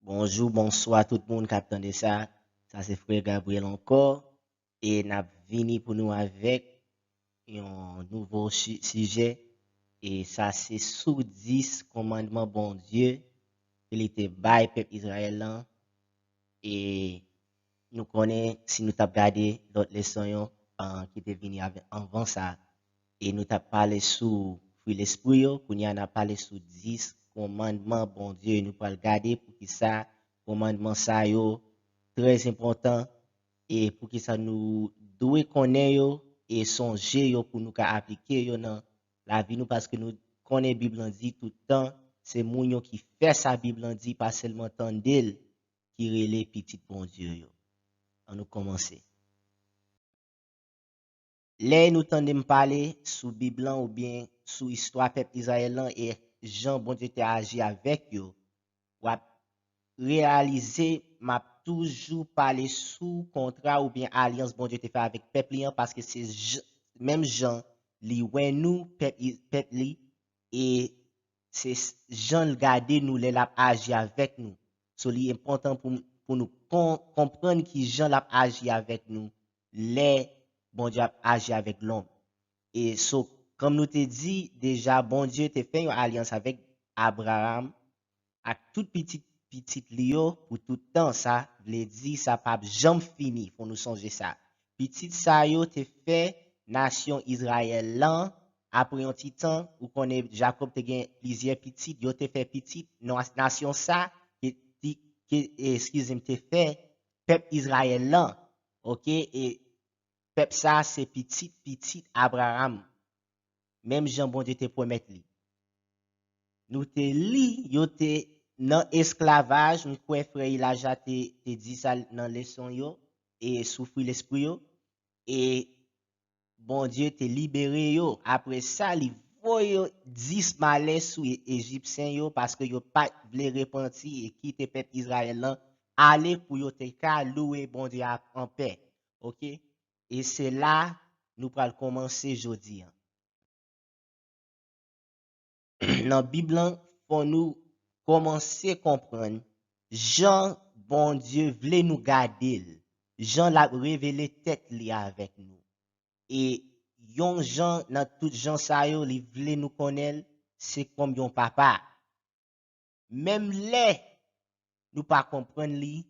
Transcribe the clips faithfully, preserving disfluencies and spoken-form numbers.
Bonjou, bonswa tout moun k ap tande sa. Sa se frè Gabriel ankò. E n ap vini pou nou avèk yon nouvo chi- sijè. E sa se sou dis kòmandman Bondye ke li te bay pèp Izrayèl lan. E nou konnen si nou t ap gade lòt leson yo, ah, ki te vini avè- anvan sa, e nou t ap pale sou fwi lespri yo, kounye a n ap pale sou dis kòmandman Bondye. Nou pral gade poukisa kòmandman sa yo trè enpòtan e poukisa nou dwe konnen yo e sonje yo pou nou ka aplike yo nan lavi nou, paske nou konnen Bib lan di tout tan, se moun yo ki fè sa Bib lan di, pa sèlman tande l, ki rele pitit Bondye yo. An nou kòmanse. Lè nou tande m pale sou Bib lan oubyen sou istwa pèp Izrayèl lan e jan Bondye te aji avèk yo, w ap reyalize m ap toujou pale sou kontra oubyen alyans Bondye te fè avèk pèp li an, paske se j- menm jan li wè nou, pèp, i- pèp li, e se s- jan l gade nou lè l ap aji avèk nou. So, li enpòtan pou, pou nou kon- konprann ki jan l ap aji avèk nou lè Bondye ap aji avèk lòm. E so, kòm nou te di deja, Bondye te fè yon alyans avèk Abraram ak tout pitit pitit li yo pou tout tan. Sa vle di sa p ap janm fini. Fò nou sonje sa. Pitit sa yo te fè nasyon Izrayèl lan. Apre yon ti tan, ou konnen Jakòb te gen plizyè pitit, yo te fè pitit, non, nasyon sa, ke, ki- ke, eskize m, te fè pèp Izrayèl lan. Oke, e pèp sa se pitit pitit Abraram, menm jan Bondye te pwomèt li. Nou te li, yo te nan esklavaj, m kwè frè Ilaja te, te di sa nan leson yo, e sou fwi lespri yo, e Bondye te libere yo. Apre sa, li voye dis malè sou E- Ejipsyen yo, paske yo pa t vle repanti e kite pèp Izrayèl lan ale pou yo te ka louwe Bondye a anpè. Oke? E se la nou pral kòmanse jodi an. Nan Bib lan, fò nou kòmanse konprann jan Bondye vle nou gade l, jan l ap revele tèt li avèk nou. E yon jan nan tout jan sa yo, li vle nou konnen l, se kòm yon papa. Menm lè nou pa konprann li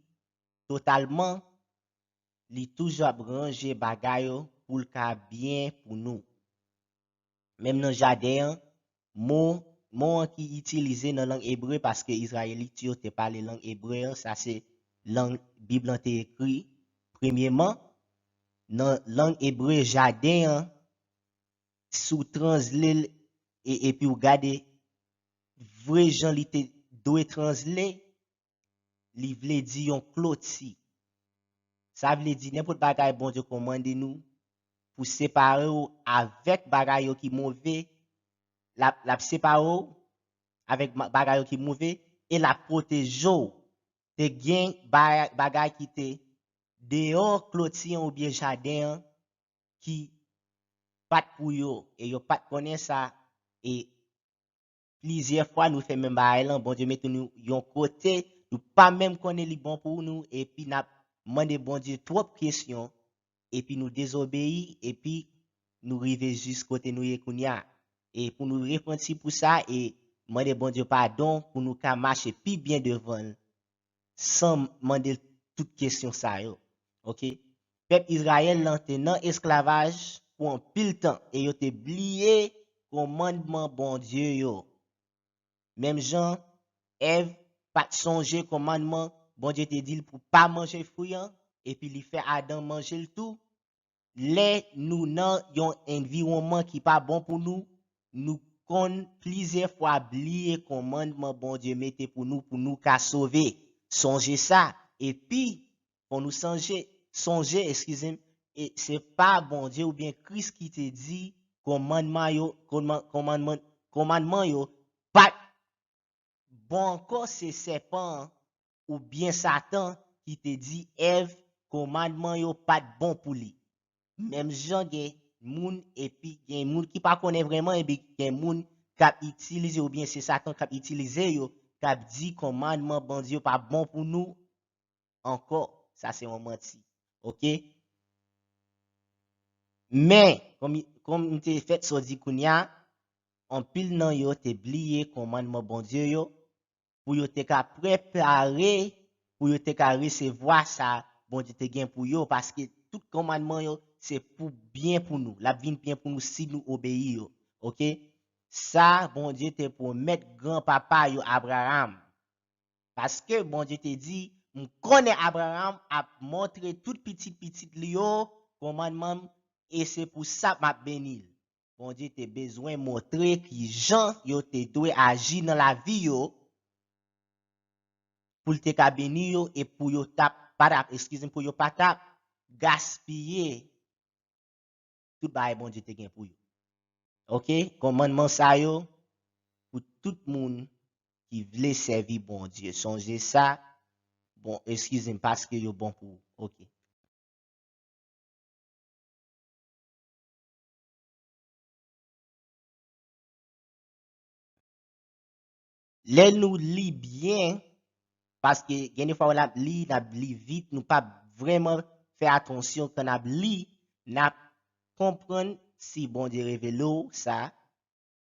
totalman, li toujou ap ranje bagay yo pou l ka byen pou nou. Menm nan jaden an, mo, mo an ki itilize nan lang ebre, paske Izrayelit yo te pale lang ebre an, sa se lang Bib lan te ekri. Premyeman, nan lang ebre, jaden an, si w tranzle l, e, epi w gade vre jan li te dwe tranzle, li vle di yon kloti. Sa vle di nenpòt bagay Bondye kòmande nou pou separe w avèk bagay yo ki move, l ap, l ap separe w avèk ma- bagay yo ki move e l ap pwoteje w. Te gen ba- bagay ki te deyò kloti an oubyen jaden an ki pa t pou yo, e yo pa t konnen sa, e plizyè fwa nou fè menm bagay lan, Bondye mete nou yon kote, nou pa menm konnen li bon pou nou, epi n ap mande Bondye twòp kesyon, epi nou dezobeyi, epi nou rive jis kote nou ye kounye a. E pou nou repanti pou sa, e mande Bondye padon, pou nou ka mache pi byen devan l, san mande l tout kesyon sa yo. Oke? Pèp Izrayèl lan te nan esklavaj pou anpil tan, e yo te bliye kòmandman Bondye yo. Menm jan Èv pa t sonje kòmandman Bondye te di l pou pa manje fwi an, epi li fè Adan manje l tou. Lè nou nan yon anviwònman ki pa bon pou nou, nou konn plizyè fwa bliye kòmandman Bondye mete pou nou, pou nou ka sove. Sonje sa. Epi, fò nou sonje, sonje, eskize m, e se pa Bondye oubyen Kris ki te di kòmandman yo, kòman- kòmandman, kòmandman yo pa t bon ankò, se sèpan an oubyen Satan ki te di Èv kòmandman yo pa t bon pou li. Menm jan gen moun, epi gen moun ki pa konnen vrèman, epi gen moun k ap itilize, oubyen se Satan k ap itilize yo, k ap di kòmandman Bondye yo pa bon pou nou ankò. Sa se yon manti. Oke? Men, kòm, kòm m te fèt sot di kounye a, anpil nan yo te bliye kòmandman Bondye yo, pou yo te ka prepare, pou yo te ka resevwa sa Bondye te gen pou yo, paske tout kòmandman yo se pou byen pou nou. L ap vin byen pou nou si nou obeyi yo. Oke? Sa Bondye te pwomèt granpapa yo Abraram. Paske Bondye te di, "M konnen Abraram ap montre tout pitit pitit li yo kòmandman m, e se pou sa m ap beni l." Bondye te bezwen montre ki jan yo te dwe aji nan lavi yo, pou l te ka beni yo e pou yo t ap, pa t ap, eskize m, pou yo pa t ap gaspiye tout bagay Bondye te gen pou yo. Oke? Kòmandman sa yo pou tout moun ki vle sèvi Bondye. Sonje sa, bon, eskize m, paske yo bon pou ou. Oke. Lè nou li byen, paske gen de fwa n ap li, n ap li vit, nou pa vrèman fè atansyon kan n ap li, n ap konprann si Bondye revele w sa,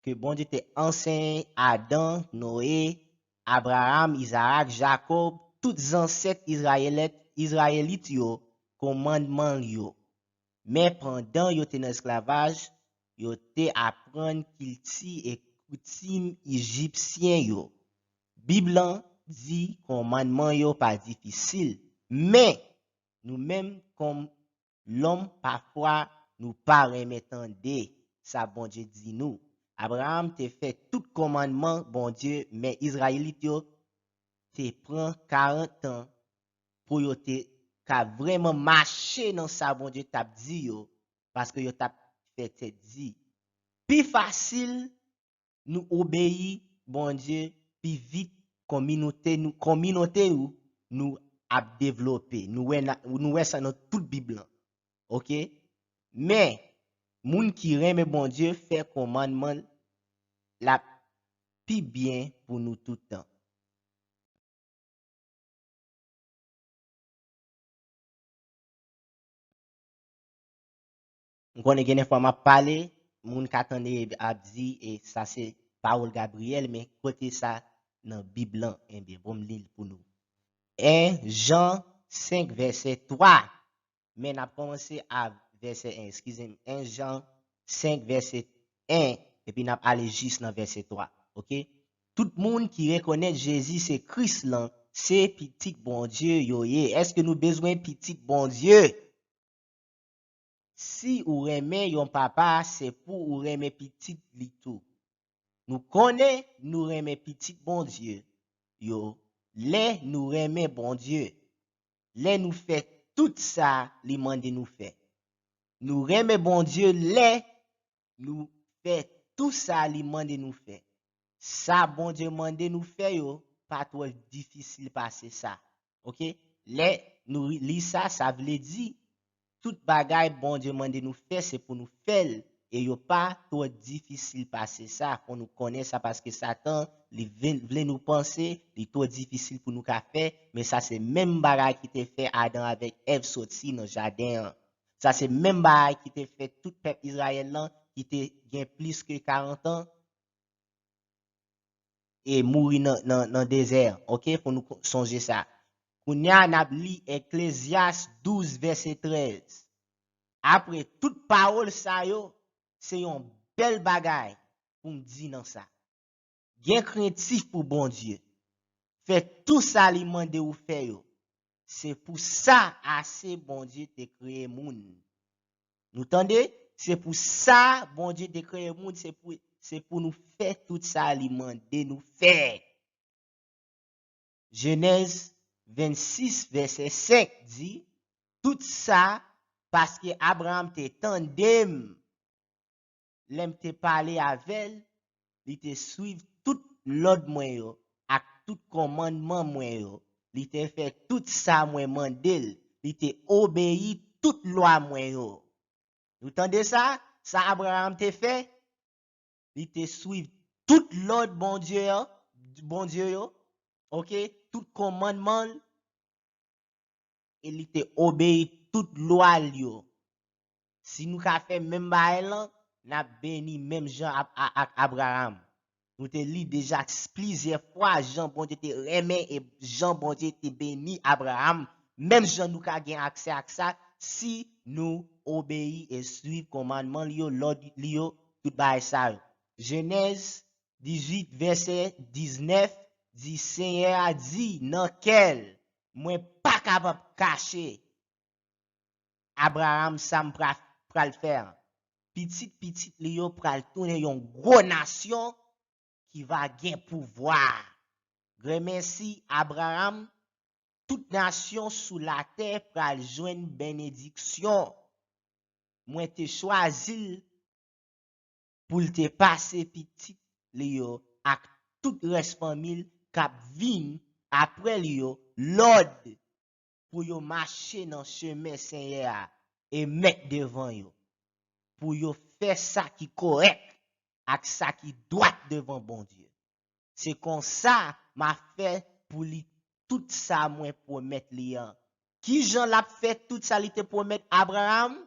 ke Bondye te anseye Adan, Noye, Abraram, Izarak, Jakòb, tout zansèt Izrayelit, Izrayelit yo, kòmandman yo. Men pandan yo te nan esklavaj, yo te aprann kilti e koutim ijipsyen yo. Bib lan di kòmandman yo pa difisil, men nou menm kòm lòm, pafwa, nou pa renmen tande sa Bondye di nou. Abraram te fè tout kòmandman Bondye, men Izrayelit yo te pran karant tan pou yo te ka vrèman mache nan sa Bondye t ap di yo, paske yo t ap fè tèt di. Pi fasil nou obeyi Bondye pi vit kominote nou, kominote ou nou ap devlope. Nou wè, na- nou wè sa nan tout Bib lan. Oke? Men, moun ki renmen Bondye fè kòmandman l ap pi byen pou nou tout tan. M konnen gen de fwa m ap pale, moun ka tande ap di, e sa se pawòl Gabriyèl, men kote sa nan Bib lan? Ebyen, bon, m li l pou nou. En Jan senk, vèsè twa. Men n ap kòmanse a vèsè en, eskize m, en Jan senk, vèsè en, epi n ap ale jis nan vèsè twa. Oke? Tout moun ki rekonèt Jezi se Kris lan, se pitit Bondye yo ye. Èske nou bezwen pitit Bondye? Si ou renmen yon papa, se pou ou renmen pitit li tou. Nou konnen nou renmen pitit Bondye yo lè nou renmen Bondye, lè nou fè tout sa li mande nou fè. Nou renmen Bondye lè nou fè tout sa li mande nou fè. Sa Bondye mande nou fè yo pa twò difisil pase sa. Oke? Lè nou li sa, sa vle di tout bagay Bondye mande nou fè, se pou nou fè l, e yo pa twò difisil pase sa. Fò nou konnen sa, paske Satan, li vle, vle nou panse li twò difisil pou nou ka fè, men sa se menm bagay ki te fè Adan avèk Èv soti nan jaden an. Sa se menm bagay ki te fè tout pèp Izrayèl lan, ki te gen plis ke karant an, e mouri nan, nan, nan dezè an. Oke? Fò nou ko- sonje sa. Kounye a, n ap li Eklezyas douz, vèsè trèz. Apre tout pawòl sa yo, se yon bèl bagay pou m di nan sa. Gen krentif pou Bondye. Fè tou sa li mande ou fè yo. Se pou sa ase Bondye te kreye moun. Nou tande? Se pou sa Bondye te kreye moun, se pou, se pou nou fè tout sa li mande nou fè. Jenèz vennsis, vèsè senk di, tout sa paske Abraram te tande m lè m te pale avè l, li te swiv tout lòd mwen yo ak tout kòmandman mwen yo, li te fè tout sa mwen mande l, li te obeyi tout lwa mwen yo. Nou tande sa? Sa Abraram te fè? Li te swiv tout lòd Bondye an, Bondye yo, oke, tout kòmandman l, e li te obeyi tout lwa l yo. Si nou ka fè menm bagay lan, n ap beni menm jan ak, ak, ak Abraram. Nou te li deja s-, plizyè fwa jan Bondye te renmen e jan Bondye te beni Abraram, menm jan nou ka gen aksè ak sa si nou obeyi e swiv kòmandman li yo, lòd li yo, tout bagay sa yo. Jenèz dizuit, vèsè diznèf di, Senyè a di nan kè l, mwen pa kapab kache Abraram sa m pra-, pral fè an. Pitit pitit li yo pral tounen yon gwo nasyon ki va gen pouvwa. Granmèsi Abraram, tout nasyon sou latè pral jwenn benediksyon. Mwen te chwazi l pou l te pase pitit li yo ak tout rès fanmi l k ap vin apre li yo lòd pou yo mache nan chemen Senyè a e met devan yo, pou yo fè sa ki kòrèk ak sa ki dwat devan Bondye. Se konsa m a fè pou li tout sa mwen pwomèt li an. Ki jan l ap fè tout sa li te pwomèt Abraram?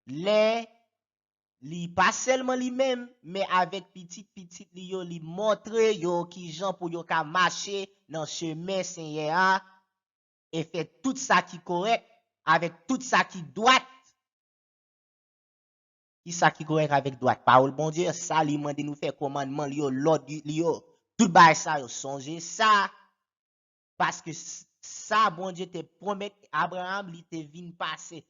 Lè li, pa sèlman li menm, men avèk pitit pitit li yo, li montre yo ki jan pou yo ka mache nan chemen Senyè a e fè tout sa ki kòrèk avèk tout sa ki dwat. Ki sa ki kòrèk avèk dwat? Pawòl Bondye, sa li mande nou fè, kòmandman li yo, lòd li yo, tout bagay sa yo. Sonje sa, paske s-, sa Bondye te pwomèt Abraram, li te vin pase.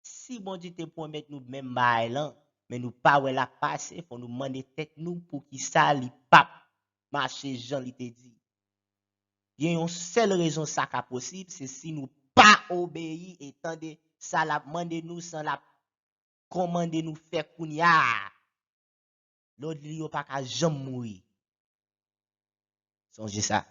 Si Bondye te pwomèt nou menm bagay lan, men nou pa wè l ap pase, fò nou mande tèt nou poukisa li p ap mache jan li te di. Gen yon sèl rezon sa ka posib, se si nou pa obeyi e tande sa l ap mande nou, sa l ap kòmande nou fè kounye a. Lòd li yo pa ka janm mouri. Sonje sa.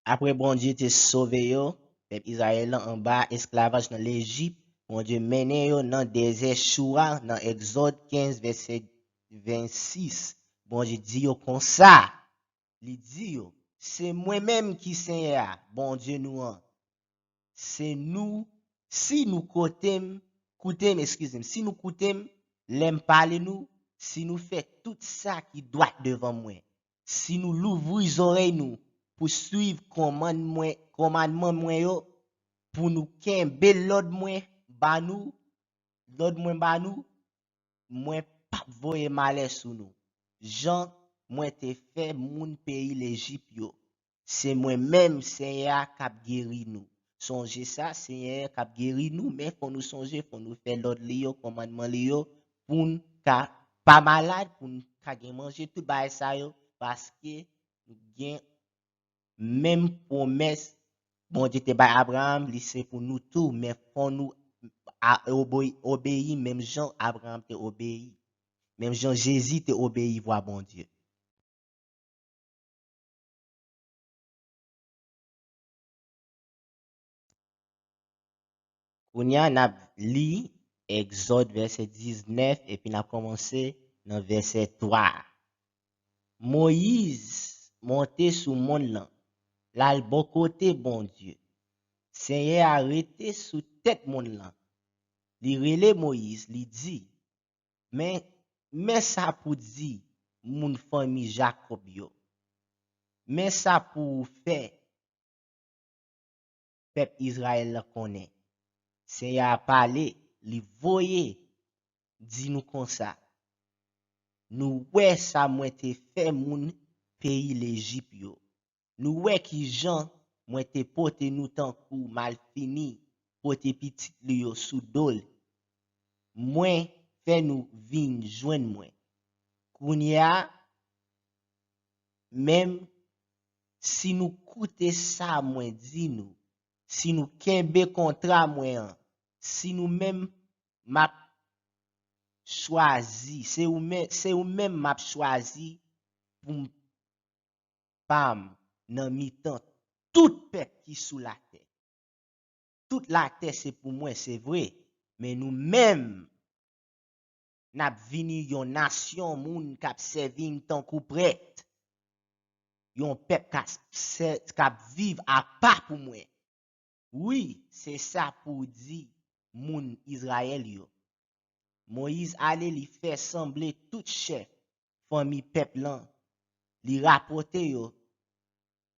Apre Bondye te sove yo, pèp Izrayèl lan anba esklavaj nan Lejip, Bondye mennen yo nan dezè Choura, nan Egzòd kenz, vèsè vennsis. Bondye di yo konsa, li di yo, se mwen menm ki Senyè a, Bondye nou an. Se nou, si nou koute m, koute m, eskize m, si nou koute m, lè m pale nou, si nou fè tout sa ki dwat devan mwen, si nou louvri zòrèy nou pou swiv kòmann mwen, kòmandman mwen yo, pou nou kenbe lòd mwen ba nou, lòd mwen ba nou, mwen p ap voye malè sou nou, jan mwen te fè moun peyi Lejip yo. Se mwen menm, Senyè a, k ap geri nou. Sonje sa, Senyè a k ap geri nou, men fò nou sonje, fò nou fè lòd li yo, kòmandman li yo, pou n ka pa malad, pou n ka gen manje, tout bagay sa yo, paske nou gen menm pwomès Bondye te bay Abraram, li se pou nou tou, men fò nou a-, obeyi, obeyi menm jan Abraram te obeyi, menm jan Jezi te obeyi vwa Bondye. Kounye a, n ap li Egzòd vèsè diznèf, epi n ap kòmanse nan vèsè twa. Moyiz monte sou mòn lan, l al bò kote Bondye. Senyè a rete sou tèt mòn lan. Li rele Moyiz, li di, Men, men sa pou di moun fanmi Jakòb yo. Men sa pou w fè pèp Izrayèl la konnen. Senyè a pale, li voye di nou konsa, nou wè sa mwen te fè moun peyi Lejip yo. Nou wè ki jan mwen te pote nou tankou malfini pote pitit li yo sou do l. Mwen fè nou vin jwenn mwen. Kounye a, menm si nou koute sa mwen di nou, si nou kenbe kontra mwen an, si nou menm m ap chwazi, se ou menm, se ou menm m ap chwazi pou m pa m nan mitan tout pèp ki sou latè. Tout latè se pou mwen, se vre, men nou menm, n ap vini yon nasyon moun k ap sèvi m tankou prèt. yon pèp k ap sè- k ap viv apa pou mwen. Wi, se sa pou w di moun Izrayèl yo. Moyiz ale, li fè sanble tout chèf fanmi pèp lan. Li rapòte yo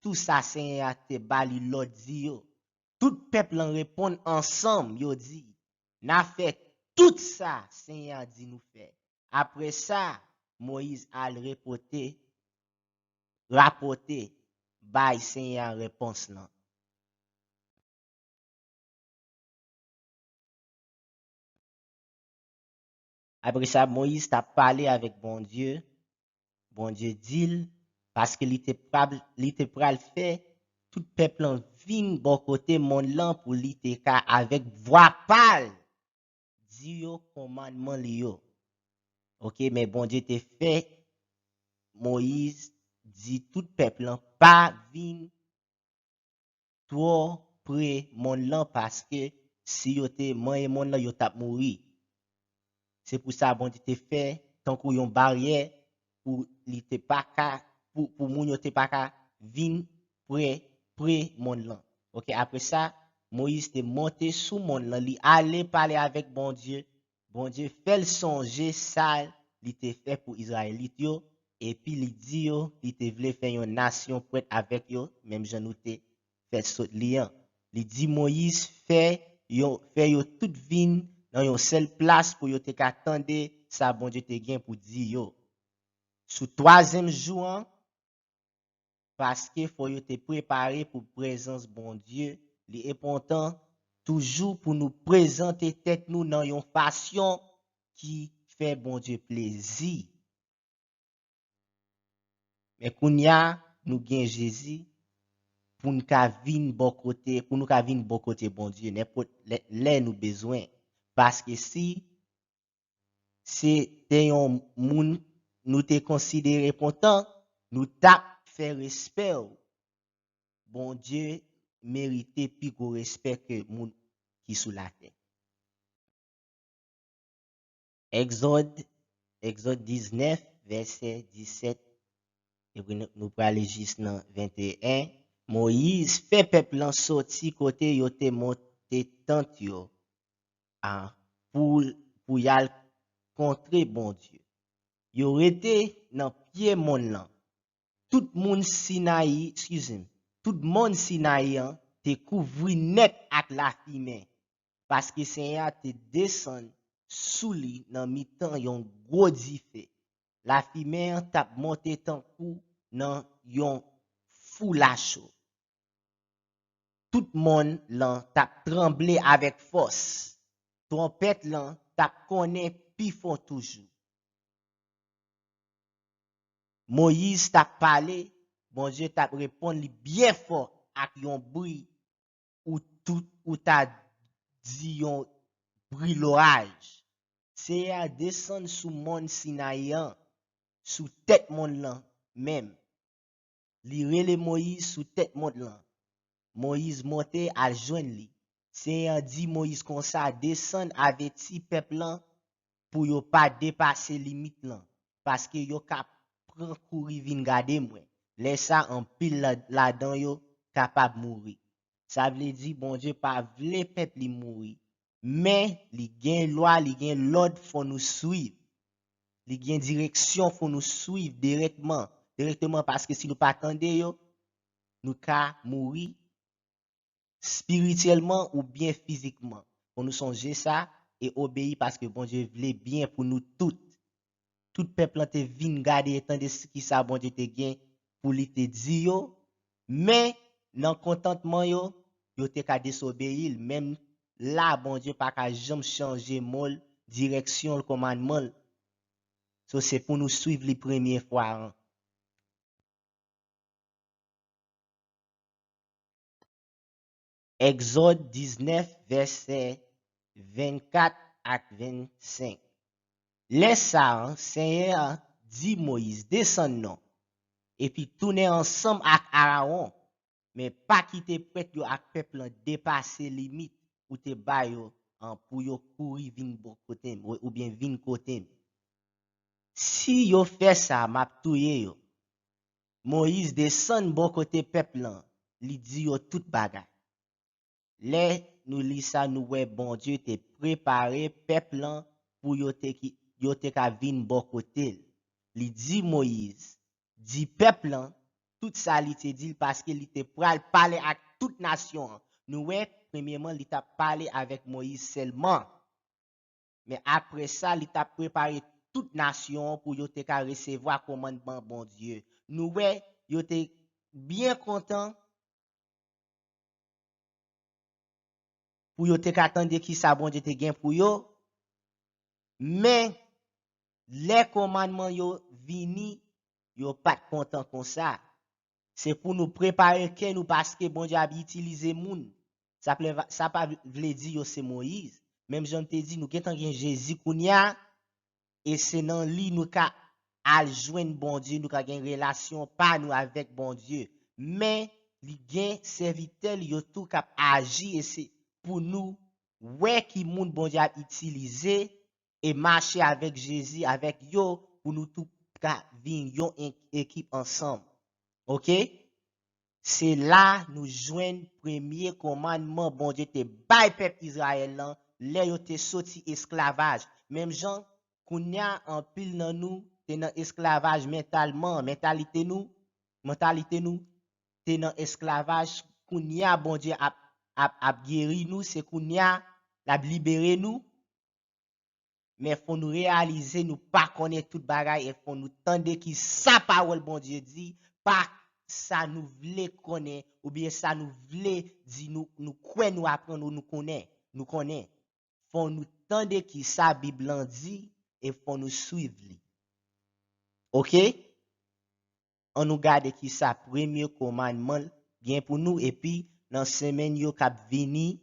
tou sa Senyè a te ba li lòd di yo. Tout pèp lan reponn ansanm, yo di, "N a fè tout sa Senyè a di nou fè." Apre sa, Moyiz al repote, rapòte, bay Senyè a repons lan. Apre sa, Moyiz t ap pale avèk Bondye. Bondye di l, paske li te pral, li te pral fè tout pèp lan vin bò kote mòn lan pou li te ka avèk vwa pa l di yo kòmandman li yo. Oke, men Bondye te fè Moyiz di tout pèp lan pa vin twò pre mòn lan, paske si yo te manyen mòn lan, yo t ap mouri. Se pou sa Bondye te fè tankou yon baryè pou li te pa ka, pou, pou moun yo te pa ka vin pre, pre mòn lan. Oke, apre sa, Moyiz te monte sou mòn lan, li ale pale avèk Bondye. Bondye fè l sonje sa li te fè pou Izrayelit yo, epi li di yo li te vle fè yon nasyon prèt avèk yo, menm jan nou te fè sot li an. Li di Moyiz fè yo, fè yo tout vin nan yon sèl plas pou yo te ka tande sa Bondye te gen pou di yo. Sou twazyèm jou an, paske fò yo te prepare pou prezans Bondye, li enpòtan toujou pou nou prezante tèt nou nan yon fason ki fè Bondye plezi. Men kounye a, nou gen Jezi pou n ka vin bò kote, pou nou ka vin bò kote Bondye nenpòt lè, lè nou bezwen. Paske si se te yon moun nou te konsidere enpòtan, nou t ap fè respè w. Bondye merite pi gwo respè ke moun ki sou latè. Egzòd, Egzòd diznèf, vèsè disèt, epi nou, nou prale jis nan venteyen. Moyiz fè pèp lan soti kote yo te monte tant yo a, pou, pou y al kontre Bondye. Yo rete nan pye mòn lan. Tout moun Sinayi, excuse me, tout mòn Sinayi an te kouvri nèt ak lafimen, paske Senyè a te desann sou li nan mitan yon gwo dife. Lafimen an t ap monte tankou nan yon foulacho. Tout mòn lan t ap tranble avèk fòs. Twonpèt lan t ap konnen pi fò toujou. Moyiz t ap pale, Bondye t ap reponn li byen fò ak yon bri ou tout, ou ta di yon bri loraj. Senyè a desann sou mòn Sinayi an, sou tèt mòn lan menm. Li rele Moyiz sou tèt mòn lan. Moyiz monte al jwenn li. Senyè a di Moyiz konsa, "Desann, avèti pèp lan pou yo pa depase limit lan, paske yo ka pran kouri vin gade mwen. Lè sa, anpil la- ladan yo kapab mouri." Sa vle di Bondye pa vle pèp li mouri, men li gen lwa, li gen lòd fò nou swiv. Li gen direksyon fò nou swiv dirèkman, dirèkteman, paske si nou pa tande yo, nou ka mouri espirityèlman oubyen fizikman. Fò nou sonje sa e obeyi, paske Bondye vle byen pou nou tout. Tout pèp lan te vin gade e tande s- ki sa Bondye te gen pou li te di yo, men nan kontantman yo, yo te ka dezobeyi l. Menm la, Bondye pa ka janm chanje mo l, direksyon l, kòmandman l. So, se pou nou swiv li premye fwa an. Egzòd diznèf, vèsè vennkat ak vennsenk. Lè sa a, Senyè a di Moyiz, "Desann non, epi tounen ansanm ak Arawon, men pa kite prèt yo ak pèp lan depase limit ou te ba yo an pou yo kouri vin bò kote m, ou- oubyen vin kote m. Si yo fè sa, m ap touye yo." Moyiz desann bò kote pèp lan, li di yo tout bagay. Lè nou li sa, nou wè Bondye te prepare pèp lan pou yo te, ki, yo te ka vin bò kote l. Li di Moyiz, di pèp lan tout sa li te di l, paske li te pral pale ak tout nasyon an. Nou wè, premyèman, li t ap pale avèk Moyiz sèlman. Men apre sa, li t ap prepare tout nasyon an pou yo te ka resevwa kòmandman Bondye. Nou wè, yo te byen kontan pou yo te ka tande ki sa Bondye te gen pou yo. Men, lè kòmandman yo vini, yo pa t kontan konsa. Se pou nou prepare kè nou, paske Bondye ap itilize moun. Sa, ple- sa pa vle di yo se Moyiz. Menm jan m te di, nou gentan gen Jezi kounye a, e se nan li nou ka al jwenn Bondye, nou ka gen relasyon pa nou avèk Bondye. Men, li gen sèvitè li yo tou k ap aji, e se pou nou wè ki moun Bondye ap itilize e mache avèk Jezi, avèk yo, pou nou tou ka vin yon en- ekip ansanm. Oke? Se la nou jwenn premye kòmandman Bondye te bay pèp Izrayèl lan lè yo te soti esklavaj. Menm jan, kounye a, anpil nan nou te nan esklavaj mentalman, mentalite nou, mantalite nou te nan esklavaj. Kounye a, Bondye ap, ap, ap geri nou, se kounye a l ap libere nou. Men fò nou reyalize nou pa konnen tout bagay e fò nou tande ki sa pawòl Bondye di, pa sa nou vle konnen oubyen sa nou vle di nou, nou kwè nou aprann ou nou konnen, nou konnen. Fò nou tande ki sa Bib lan di e fò nou swiv li. Oke? Ann nou gade ki sa premye kòmandman l gen pou nou, epi nan semèn yo k ap vini,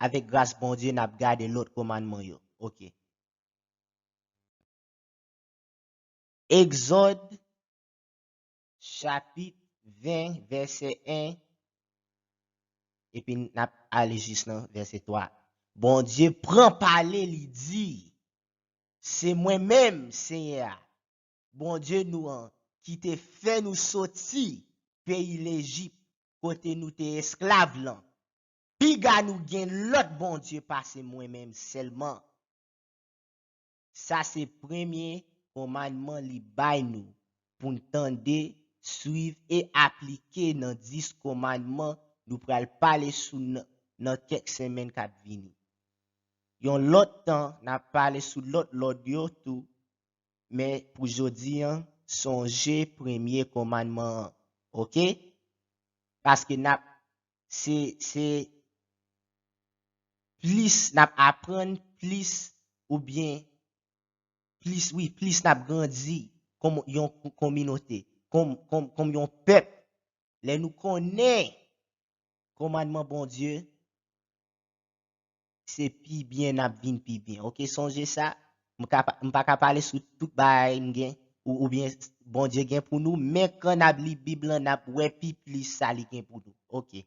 avèk gras Bondye, n ap gade lòt kòmandman yo. Oke. Egzòd, chapit ven, vèsè en, epi n ap ale jis nan vèsè twa. Bondye pran pale, li di, se mwen menm, Senyè a, Bondye nou an, ki te fè nou soti peyi Lejip, kote nou te esklav lan. Piga nou gen lòt bondye pase mwen menm sèlman. Sa se premye kòmandman li bay nou pou n tande, swiv e aplike nan dis kòmandman nou pral pale sou nan, nan kèk semèn k ap vini. Yon lòt tan, n ap pale sou lòt lòd yo tou, men pou jodi an, sonje premye kòmandman an, oke? Paske n ap, se, se plis n ap aprann, plis oubyen plis, wi, plis n ap grandi kòm yon ko- kominote, kòm, kòm, kòm yon pèp. Lè nou konnen kòmandman Bondye, se pi byen n ap vin pi byen. Oke, sonje sa, m ka pa- m pa ka pale sou tout bagay m gen, ou, oubyen Bondye gen pou nou, men kan n ap li Bib lan, n ap wè pi plis sa li gen pou nou. Oke.